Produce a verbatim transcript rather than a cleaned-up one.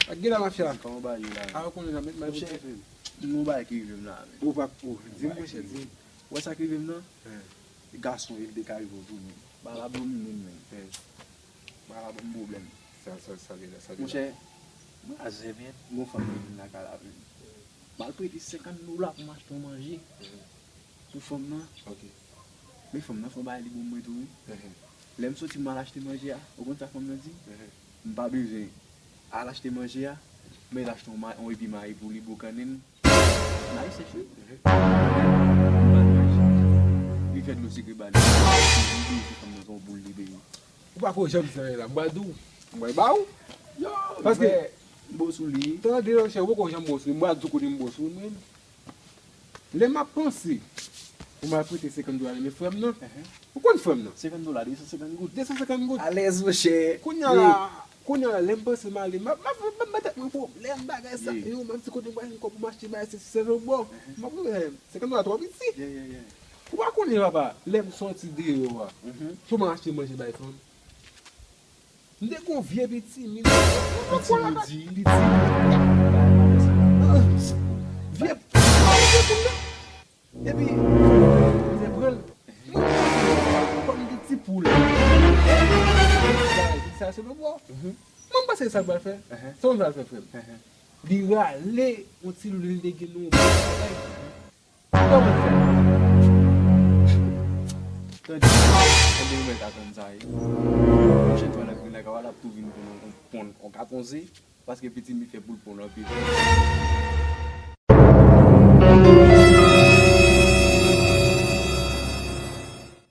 Ak gen la mafya. Kòman bagay yo la? A, ou konnen la, met mal Monchè, m gon bagay ki rive m la, men. Ou pa, ou, di m, monchè, di m. Ou wè sa k rive m nan? Gason, e l te ka rive w tou, men. Bagay la domine m, men. Bagay la ban m pwoblèm. Sa, sa, sa gen la, sa gen la. Monchè, mwen a zen, men, m gon fanm ki vin lakay la, men. M al prete senkant dola pou m achte yon manje. Pou fanm nan. Men fanm nan fè yon bagay li bon mwen tou wi. Lè m soti m al achte manje a, ou konn sa fanm nan di m? M pa bezwen al achte manje a, men l achte yon ma- yon epi mayi pou li, boukannen l. Mayi sèch wi. M ba l manje. Li fè dlo sikre ba li. Li di fanm nan se yon boul li peye. Ou pa ko janm di sa la, m pral di w. M pral ba w. Paske. M bo sou li. Tande non chè, ou poko janm bo sou li. M pral di w kote m bo sou li menm. Lè m ap panse pou m al prete senkant dola nan men frè m nan, ou konn frè m nan? Senkant dola, de san senkant goud. De san senkant goud. Alèz monchè. Kounye a la, kounye a la, lè m panse m ale, m ap, m ap, m ap, m ap ba tèt mwen pwoblèm, bagay sa yo, m ap di kote m pral jwenn kòb pou m achte bagay, se, se, se, bon, m ap, eh, senkant dola twò piti. Ou pa konnen papa, lè m sòti deyò a, pou m al achte manje bay fanm. M te gon vye piti, mi. Piti ou di? Piti. Vye piti. Epi, m te pran l. Mwen, kòm li te ti poul. Sa, se lòt bò. Mwen, m panse sa l pral fè. Sa l pral fè, frè m. Li rale yon ti loulou, li te gen nou. Kòman fè? Tande, tande, ou mèt atann sa ye. Pwochèn fwa l ap vin lakay ou a, l ap tou vin ponn on, ponn on katon ze, paske piti mi fè poul ponn anpil.